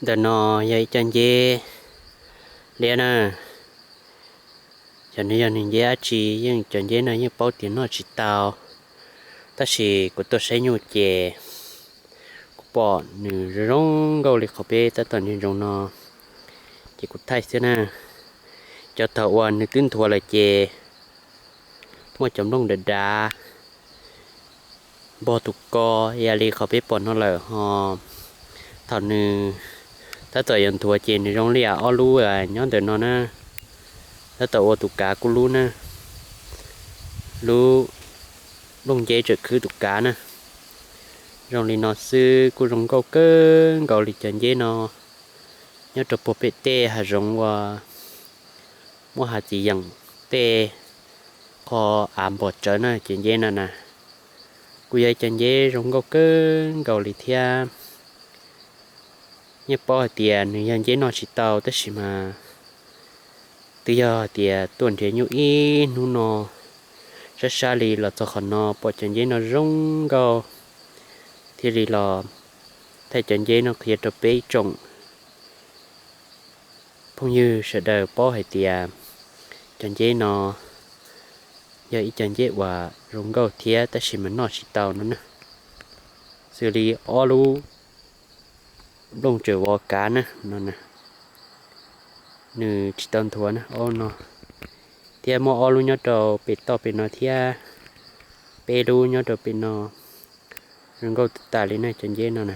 Ntawm no yog ib co nceb liab na. Xyov nws yog nws nceb dab tsi, yeej cov nceb no yeej paub tias noj tsis tau, tab sis kuv tuaj saib nyuj ces kuv pom nws zoo nkauj li qhov peb tab tom ntsoov no, ces kuv thaij xwb na. Cov thaum uas nws twb nthuav lawm ces muaj cov nplooj dav dav npog tus ko ib yam li qhov peb pom no lawm ho. Thaum nws tab tom yuav nthuav ces nws zoo li ob lub nyob ntawm no na, tab tom ua tus kav kuj lub na, lub nplooj nceb tseem khwb tus kav na. Zoo li no xwb kuj zoo nkauj kawg nkaus li cov nceb no. Nyob rau puag pem tej hav zoov uas muaj hav txiv yeem tej qho av npog tsawv na, cov nceb no na kuj yog ib cov nceb zoo nkauj kawg nkaus li thiab. Yeej paub hais tias nws yog nceb noj tsis tau tab sis mas twb yog hais tias tuaj nrhiav nyuj ib hnub no, sab sab li los txog qhov no pom cov nceb no zoo nkauj, thiaj li los thaij cov nceb no qhia rau peb ib tsoom phooj ywg sawv daws paub hais tias cov nceb no yog ib cov nceb uas zoo nkauj thiab tab sis mas noj tsis tau no na. Xws li ob lub nplooj tseem vov kav na no, nws tsis tau nthuav na ob no, thiab muaj ob lub nyob rau pem toj pem no thiab, peb lub nyob rau pem no. Zoo nkauj tas li na cov nceb no na.